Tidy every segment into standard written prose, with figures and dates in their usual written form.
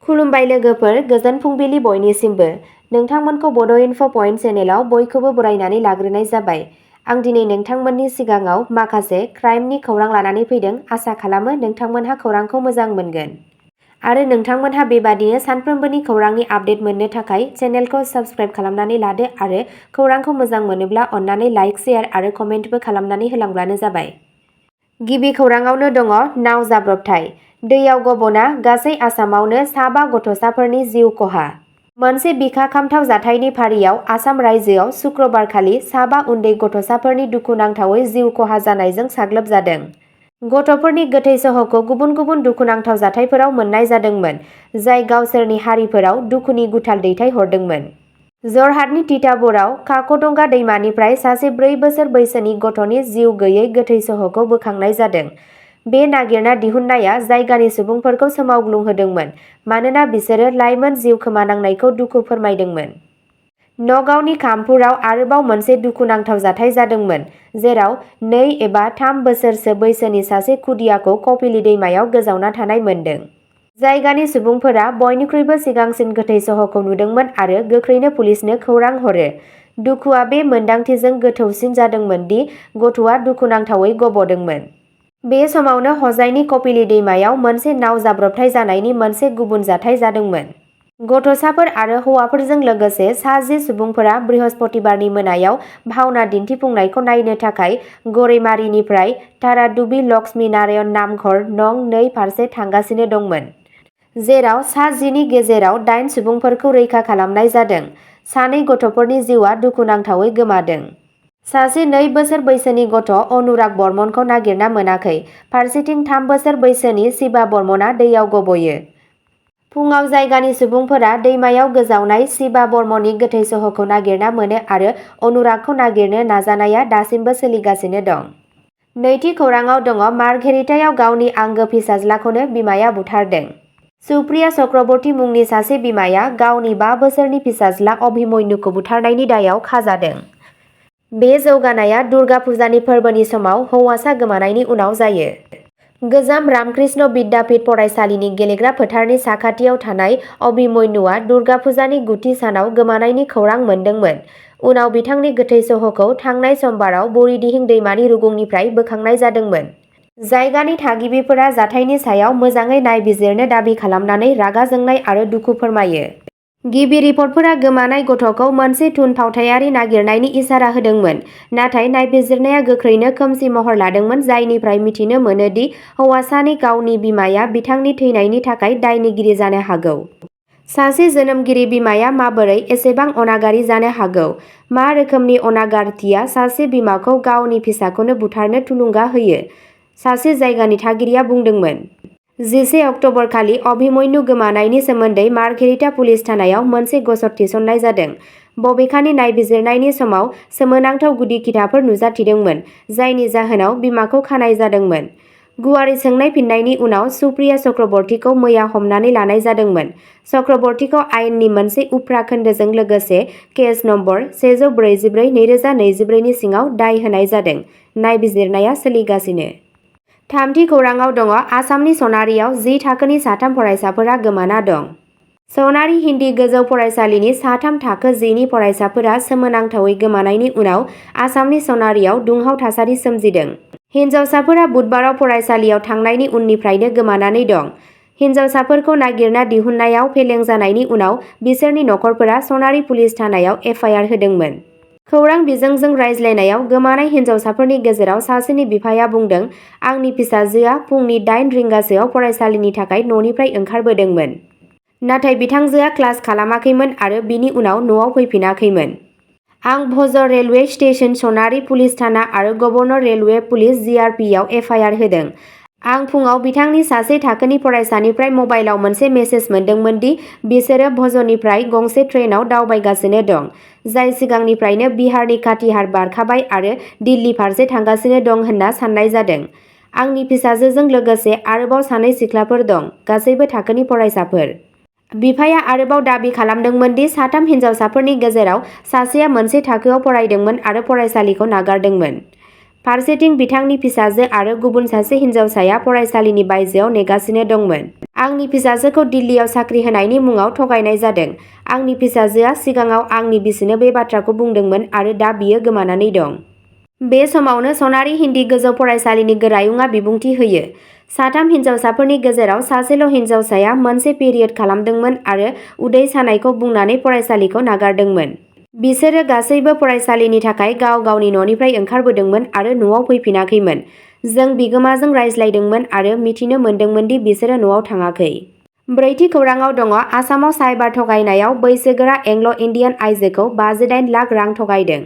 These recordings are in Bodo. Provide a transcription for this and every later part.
खुलुमबाय लोगोफोर, गोजोन फुंबिलि बयनिसिमबो। नोंथांमोनखौ बड' इनफ' पइन्ट चेनेलाव बयखौबो बरायनानै लाग्रोनाय जाबाय। आं दिनै नोंथांमोननि सिगाङाव माखासे क्राइमनि खौरां लानानै फैदों। आसा खालामो नोंथांमोनहा खौरांखौ मोजां मोनगोन। आरो नोंथांमोनहा बेबादिनो सानफ्रोमबोनि खौरांनि आपडेट मोननो थाखाय चेनेलखौ साबस्क्राइब खालामनानै लादो आरो खौरांखौ मोजां मोनोब्ला अन्नानै लाइक, शेयार आरो कमेन्टबो खालामनानै होलांब्लानो जाबाय। गिबि खौराङावनो दङ नाव जाब्रबथाय। दैयाव गब'ना गासै आसामावनो 7 गथ'साफोरनि जिउ खहा। मोनसे बिखा-खामथाव जाथायनि फारियाव आसाम रायजोआव शुक्रबारखालि 7 उन्दै गथ'साफोरनि दुखुनांथावै जिउ खहा जानायजों साग्लोबजादों। गथ'फोरनि गोथै सह'खौ गुबुन गुबुन दुखुनांथाव जाथायफोराव मोन्नाय जादोंमोन, जाय गावसोरनि हारिफोराव दुखुनि गुथाल दैथायहरदोंमोन। जरहाटनि तिताबराव काक'डंगा दैमानिफ्राय सासे 4 बोसोर बैसोनि गथ'नि जिउ गैयै गोथै सह'खौ बोखांनाय जादों। बे नागिरना दिहुननाया जायगानि सुबुंफोरखौ सोमावग्लुंहोदोंमोन मानोना बिसोरो लाइमोन जिउ खोमानांनायखौ दुखु फोरमायदोंमोन। नगावनि खामपुराव आरोबाव मोनसे दुखुनांथाव जाथाय जादोंमोन, जेराव 2 एबा 3 बोसोरसो बैसोनि सासे खुदियाखौ कपिली दैमायाव गोजावना थानाय मोन्दों। जायगानि सुबुंफोरा बयनिख्रुइबो सिगांसिन गोथै सह'खौ नुदोंमोन आरो गोख्रैनो पुलिसनो खौरां हरो। दुखुआ बे मोनदांथिजों गोथौसिन जादोंमोन दि गथ'आ दुखुनांथावै गब'दोंमोन। बे समावनो हजाइनि कपिली दैमायाव मोनसे नाव जाब्रबथाय जानायनि मोनसे गुबुन जाथाय जादोंमोन। गथ'साफोर आरो हौवाफोरजों लोगोसे सा 10 सुबुंफोरा बृहस्पतिबारनि मोनायाव भावना दिन्थिफुंनायखौ नायनो थाखाय गड़ैमारीनिफ्राय ताराडुबी लक्ष्मी नारायण नामघर नं 2 फारसे थांगासिनो दंमोन। जेराव सा 10 नि गेजेराव 8 सुबुंफोरखौ रैखा खालामनाय जादों। 2 गथ'फोरनि जिउआ दुखुनांथावै गोमादों। सासे 2 बोसोर बैसोनि गथ' अनुराग बर्मनखौ नागिरना मोनाखै। फारसेथिं 3 बोसोर बैसोनि शिवा बर्मनआ दैयाव गब'यो। फुंआव जायगानि सुबुंफोरा दैमायाव गोजावनाय शिवा बर्मननि गोथै सह'खौ नागिरना मोनो आरो अनुरागखौ नागिरनो नाजानाया दासिमबो सोलिगासिनो दं। नैथि खौराङाव दङ मार्घेरिटायाव गावनि आंगो फिसाज्लाखौनो बिमाया बुथारदों। सुप्रिया चक्रबर्ती मुंनि सासे बिमाया गावनि 5 बोसोरनि फिसाज्ला अभिमन्युखौ बुथारनायनि दायाव खाजादों। बे जौगानाया दुर्गा फुजानि फोरबोनि समाव हौवासा गोमानायनि उनाव जायो। गोजाम रामकृष्ण विद्यापीठ फरायसालिनि गेलेग्रा फोथारनि साखाथियाव थानाय अभिमन्युआ दुर्गा फुजानि गुथि सानाव गोमानायनि खौरां मोन्दोंमोन। उनाव बिथांनि गोथै सह'खौ थांनाय समबाराव बुरिदिहिं दैमानि रुगुंनिफ्राय बोखांनाय जादोंमोन। जायगानि थागिबिफोरा जाथायनि सायाव मोजाङै नायबिजिरनो दाबि खालामनानै रागा जोंनाय आरो दुखु फोरमायो। गिबि रिपर्टफोरा गोमानाय गथ'खौ मोनसे थुनफावथायारि नागिरनायनि इसारा होदोंमोन, नाथाय नायबिजिरनाया गोख्रैनो खोमसि महर लादोंमोन, जायनिफ्राय मिथिनो मोनो दि हौवासानि गावनि बिमाया बिथांनि थैनायनि थाखाय दायनिगिरि जानो हागौ। सासे जोनोमगिरि बिमाया माबोरै एसेबां अनागारि जानो हागौ? मा रोखोमनि अनागारथिया सासे बिमाखौ गावनि फिसाखौनो बुथारनो थुलुंगा होयो? सासे जायगानि थागिरिया बुंदोंमोन। 10 अक्ट'बरखालि अभिमन्यु गोमानायनि सोमोन्दै मार्घेरिटा पुलिस थानायाव मोनसे गसर थिसननाय जादों। बबेखानि नायबिजिरनायनि समाव सोमोनांथाव गुदि खिथाफोर नुजाथिदोंमोन, जायनि जाहोनाव बिमाखौ खानाय जादोंमोन। गुवारै सोंनाय फिननायनि उनाव सुप्रिया चक्रबर्तीखौ मैया हमनानै लानाय जादोंमोन। चक्रबर्तीखौ आयेननि मोनसे उफ्रा खोन्दोजों लोगोसे केस नम्बर 144/2024 नि सिङाव दाय होनाय जादों। नायबिजिरनाया सोलिगासिनो। थामथि खौराङाव दङ आसामनि सनारियाव 10 थाखोनि 3 फरायसाफोरा गोमाना दं। सनारि हिन्दी गोजौ फरायसालिनि 3 थाखो 10 नि फरायसाफोरा सोमोनांथावै गोमानायनि उनाव आसामनि सनारियाव दुंहाव थासारि सोमजिदों। हिन्जावसाफोरा बुधबाराव फरायसालियाव थांनायनि उननिफ्रायनो गोमानानै दं। हिन्जावसाफोरखौ नागिरना दिहुननायाव फेलें जानायनि उनाव बिसोरनि नखरफोरा सनारि पुलिस थानायाव एफआइआर होदोंमोन। खौरां बिजोंजों रायज्लायनायाव गोमानाय हिन्जावसाफोरनि गेजेराव सासेनि बिफाया बुंदों, आंनि फिसाजोआ फुंनि 8 रिंगासोआव फरायसालिनि थाखाय न'निफ्राय ओंखारबोदोंमोन। नाथाय बिथांजोआ क्लास खालामाखैमोन आरो बिनि उनाव न'आव फैफिनाखैमोन। आं भज रेलवे स्टेशन, सनारि पुलिस थाना आरो गभर्नर रेलवे पुलिस (जिआरपि) आव एफआइआर होदों। आं फुंआव बिथांनि सासे थाखोनि फरायसानिफ्राय मबाइलाव मोनसे मेसेज मोनदोंमोन दि बिसोरो भजनिफ्राय गंसे ट्रेनआव दावबायगासिनो दं, जाय सिगांनिफ्रायनो बिहारनि काटिहार बारखाबाय आरो दिल्ली फारसे थांगासिनो दं होनना सान्नाय जादों। आंनि फिसाजोजों लोगोसे आरोबाव 2 सिख्लाफोर दं, गासैबो थाखोनि फरायसाफोर। बिफाया आरोबाव दाबि खालामदोंमोन दि 3 हिन्जावसाफोरनि गेजेराव सासेया मोनसे थाखोआव फरायदोंमोन आरो फरायसालिखौ नागारदोंमोन। फारसेथिं बिथांनि फिसाजो आरो गुबुन सासे हिनजावसाया फरायसालिनि बायजोआव नेगासिनो दंमोन। आंनि फिसाजोखौ दिल्लीयाव साख्रि होनायनि मुङाव थगायनाय जादों। आंनि फिसाजोआ सिगाङाव आंनि बिसिनो बे बाथ्राखौ बुंदोंमोन आरो दा बियो गोमानानै दं। बे समावनो सनारि हिन्दी गोजौ फरायसालिनि गोरायुंआ बिबुंथि होयो। साथाम हिनजावसाफोरनि गेजेराव सासेल' हिनजावसाया मोनसे पिरियड खालामदोंमोन आरो उदै सानायखौ बुंनानै फरायसालिखौ नागारदोंमोन। बिसोरो गासैबो फरायसालिनि थाखाय गाव गावनि न'निफ्राय ओंखारबोदोंमोन आरो न'आव फैफिनाखैमोन। जों बिगोमाजों रायज्लायदोंमोन आरो मिथिनो मोनदोंमोन दि बिसोरो न'आव थाङाखै। ब्रैथि खौराङाव दङ आसामाव साइबार थगायनायाव बैसोगोरा एंग्ल'-इन्डियान आइजोखौ 58 लाख रां थगायदों।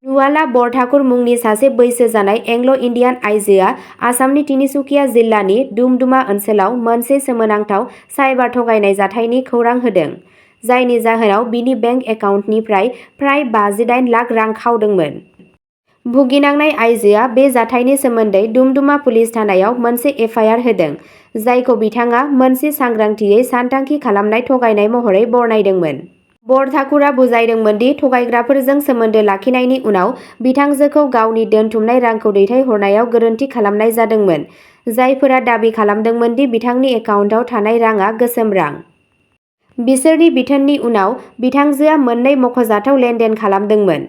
नुवाला बरठाकुर मुंनि सासे बैसो जानाय एंग्ल'-इन्डियान आइजोआ आसामनि तिनिसुकिया जिल्लानि डुमडुमा ओनसोलाव मोनसे सोमोनांथाव साइबार थगायनाय जाथायनि खौरां होदों, जायनि जाहोनाव बिनि बेंक एकाउन्टनिफ्राय फ्राय 58 लाख रां खावदोंमोन। भुगिनांनाय आइजोआ बे जाथायनि सोमोन्दै डुमडुमा पुलिस थानायाव मोनसे एफआइआर होदों, जायखौ बिथाङा मोनसे सांग्रांथियै सानथांखि खालामनाय थगायनाय महरै बरनायदोंमोन। बरठाकुरआ बुजायदोंमोन दि थगायग्राफोरजों सोमोन्दो लाखिनायनि उनाव बिथांजोखौ गावनि दोनथुमनाय रांखौ दैथायहरनायाव गोरोन्थि खालामनाय जादोंमोन, जायफोरा दाबि खालामदोंमोन दि बिथांनि एकाउन्टआव थानाय राङा गोसोम रां। बिसोरनि बिथोननि उनाव बिथांजोआ मोननै मख'जाथाव लेनदेन खालामदोंमोन।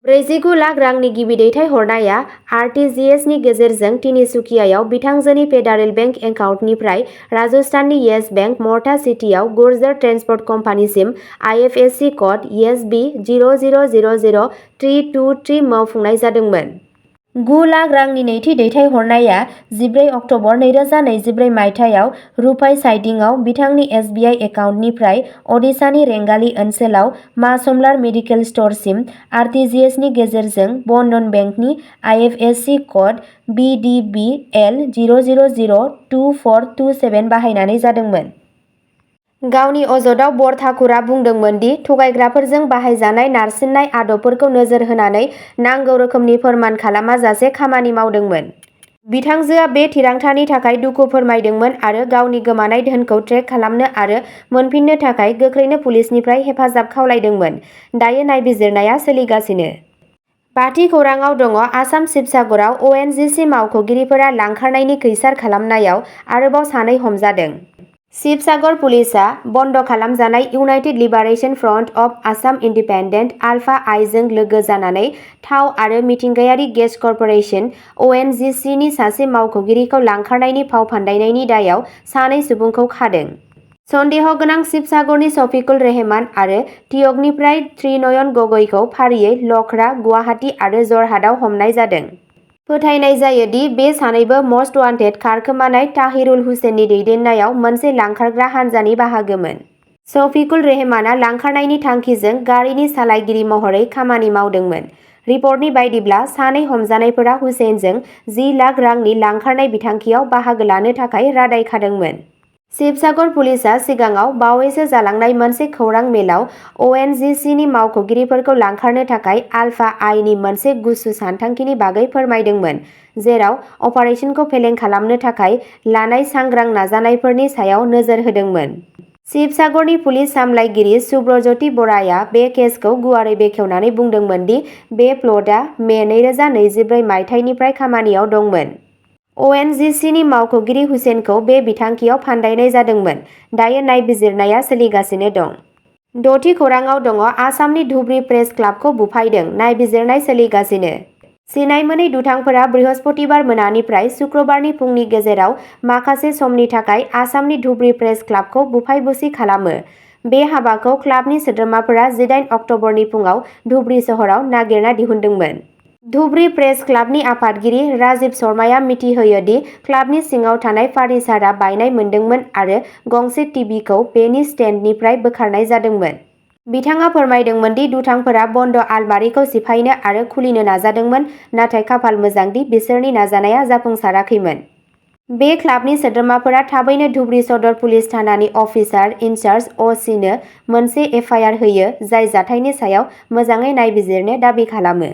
49 लाख रांनि गिबि दैथायहरनाया आरटिजिएसनि गेजेरजों तिनिसुकियायाव बिथांजोनि फेडारेल बेंक एकाउन्टनिफ्राय राजस्थाननि येस बेंक मर्टा सिटीआव गुर्जर ट्रेन्सपर्ट कम्पानिसिम आइएफएससि क'ड ESB 00000323 मावफुंनाय जादोंमोन। 9 लाख रांनि नैथि दैथायहरनाया 14 अक्ट'बर 2024 मायथाइयाव रुपाई साइटिंआव बिथांनि एसबिआइ एकाउन्टनिफ्राय ओडिशानि रेंगाली ओनसोलाव मा समलार मेडिकेल स्ट'रसिम आरटिजिएसनि गेजेरजों बन्धन बेंकनि आइएफएससि क'ड BDBL 00002427 बाहायनानै जादोंमोन। गावनि अजदआव बरठाकुरआ बुंदोंमोन दि थगायग्राफोरजों बाहायजानाय नारसिननाय आदबफोरखौ नोजोर होनानै नांगौ रोखोमनि फोरमान खालामाजासे खामानि मावदोंमोन। बिथांजोआ बे थिरांथानि थाखाय दुखु फोरमायदोंमोन आरो गावनि गोमानाय धोनखौ ट्रेक खालामनो आरो मोनफिननो थाखाय गोख्रैनो पुलिसनिफ्राय हेफाजाब खावलायदोंमोन। दायो नायबिजिरनाया सोलिगासिनो। बाथि खौराङाव दङ आसाम शिबसागराव ONGC मावख'गिरिफोरा लांखारनायनि खैसार खालामनायाव आरोबाव सानै हमजादों। शिबसागर पुलिसआ बन्द खालामजानाय United liberation front of Assam independent ULFA आइजों लोगो जानानै थाव आरो मिथिंगायारि गेस कर्प'रेसन ONGC नि सासे मावख'गिरिखौ लांखारनायनि फाव फान्दायनायनि दायाव सानै सुबुंखौ खादों। सन्देह गोनां शिबसागरनि शफिकुल रेहमान आरो तियकनिफ्राय त्रिनयन गगैखौ फारियै लखरा, गुवाहाटी आरो जरहाटआव हमनाय जादों। फोथायनाय जायो दि बे सानैबो मस्ट वान्टेड खारखोमानाय ताहिरुल हुसेननि दैदेननायाव मोनसे लांखारग्रा हान्जानि बाहागोमोन। शफिकुल रेहमानआ लांखारनायनि थांखिजों गारिनि सालायगिरि महरै खामानि मावदोंमोन। रिपर्टनि बायदिब्ला सानै हमजानायफोरा हुसेनजों 10 लाख रांनि लांखारनाय बिथांखियाव बाहागो लानो थाखाय रादाय खादोंमोन। शिबसागर पुलिसआ सिगाङाव बावैसो जालांनाय मोनसे खौरां मेलाव ONGC नि मावख'गिरिफोरखौ लांखारनो थाखाय आलफा आइ नि मोनसे गुसु सानथांखिनि बागै फोरमायदोंमोन, जेराव अपारेशनखौ फेलें खालामनो थाखाय लानाय सांग्रां नाजानायफोरनि सायाव नोजोर होदोंमोन। शिबसागरनि पुलिस सामलायगिरि सुब्रज्यति बराया बे केसखौ गुवारै बेखेवनानै बुंदोंमोन दि बे प्लटआ मे 2024 मायथाइनिफ्राय खामानियाव दंमोन। ONGC नि मावख'गिरि हुसेनखौ बे बिथांखियाव फान्दायनाय जादोंमोन। दायो नायबिजिरनाया सोलिगासिनो दं। द'थि खौराङाव दङ आसामनि धुब्रि प्रेस क्लाबखौ बुफायदों, नायबिजिरनाय सोलिगासिनो। सिनाय मोनै दुथांफोरा बृहस्पतिबार मोनानिफ्राय शुक्रबारनि फुंनि गेजेराव माखासे समनि थाखाय आसामनि धुब्रि प्रेस क्लाबखौ बुफाय-बुसि खालामो। बे हाबाखौ क्लाबनि सोद्रोमाफोरा 18 अक्ट'बरनि फुंआव धुब्रि सोहोराव नागिरना दिहुनदोंमोन। धुब्रि प्रेस क्लाबनि आफादगिरि राजीव शर्माया मिथिहोयो दि क्लाबनि सिङाव थानाय फार्निचारआ बायनाय मोनदोंमोन आरो गंसे टिभिखौ बेनि स्टेन्डनिफ्राय बोखारनाय जादोंमोन। बिथाङा फोरमायदोंमोन दि दुथांफोरा बन्द आलमारिखौ सिफायनो आरो खुलिनो नाजादोंमोन, नाथाय खाफाल मोजां दि बिसोरनि नाजानाया जाफुंसाराखैमोन। बे क्लाबनि सोद्रोमाफोरा थाबैनो धुब्रि सदर पुलिस थानानि अफिसार इनचार्ज OC नो मोनसे एफआइआर होयो, जाय जाथायनि सायाव मोजाङै नायबिजिरनो दाबि खालामो।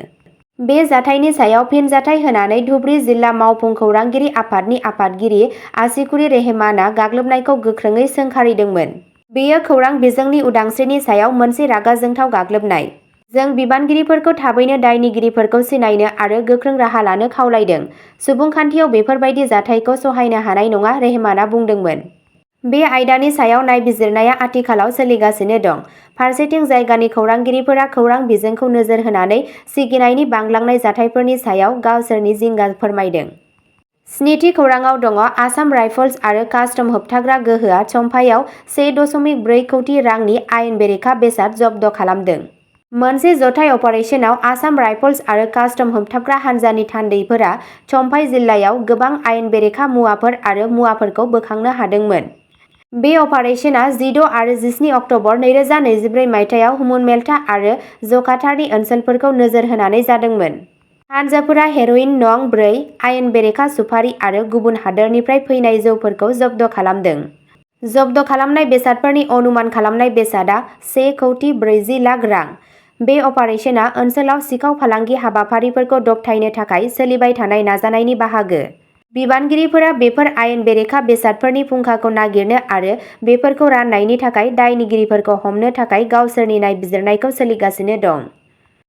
बे जाथायनि सायाव फिनजाथाय होनानै धुब्रि जिल्ला मावफुं खौरांगिरि आफादनि आफादगिरि आसिकुरि रेहमानआ गाग्लोबनायखौ गोख्रोङै सोंखारिदोंमोन। बेयो खौरां बिजोंनि उदांस्रिनि सायाव मोनसे रागा जोंथाव गाग्लोबनाय। जों बिबानगिरिफोरखौ थाबैनो दायनिगिरिफोरखौ सिनायनो आरो गोख्रों राहा लानो खावलायदों। सुबुंखान्थियाव बेफोरबायदि जाथायखौ सहायनो हानाय नङा, रेहमानआ बुंदोंमोन। बे आयदानि सायाव नायबिजिरनाया आथिखालाव सोलिगासिनो दं। फारसेथिं जायगानि खौरांगिरिफोरा खौरां बिजोंखौ नोजोर होनानै सिगिनायनि बांलांनाय जाथायफोरनि सायाव गावसोरनि जिंगा फोरमायदों। स्निथि खौरांआव दङ आसाम राइफल्स आरो कास्टम होबथाग्रा गोहोआ चम्पाइआव 1.4 कौटि रांनि आयेन बेरेखा बेसाद जब्द खालामदों। मोनसे जथाय अपारेशनाव आसाम राइफल्स आरो कास्टम होबथाग्रा हान्जानि थान्दैफोरा चम्पाइ जिल्लायाव गोबां आयेन बेरेखा मुवाफोर आरो मुवाफोरखौ बोखांनो हादोंमोन। बे अपारेशना 16 आरो 17 अक्ट'बर 2023 मायथाइयाव हुमुनमेलथा आरो जकाटारनि ओनसोलफोरखौ नोजोर होनानै जादोंमोन। हानजाफोरा हेर'इन नं 4, आयेन बेरेखा सुपारि आरो गुबुन हादोरनिफ्राय फैनाय जौफोरखौ जब्द खालामदों। जब्द खालामनाय बेसादफोरनि अनुमान खालामनाय बेसादआ 1.40 कौटि रां। बे अपारेशना ओनसोलाव सिखाव फालांगि हाबाफारिफोरखौ दबथायनो थाखाय सोलिबाय थानाय नाजानायनि बाहागो। बिबानगिरिफोरा बेफोर आयेन बेरेखा बेसादफोरनि फुंखाखौ नागिरनो आरो बेफोरखौ राननायनि थाखाय दायनिगिरिफोरखौ हमनो थाखाय गावसोरनि नायबिजिरनायखौ सोलिगासिनो दं।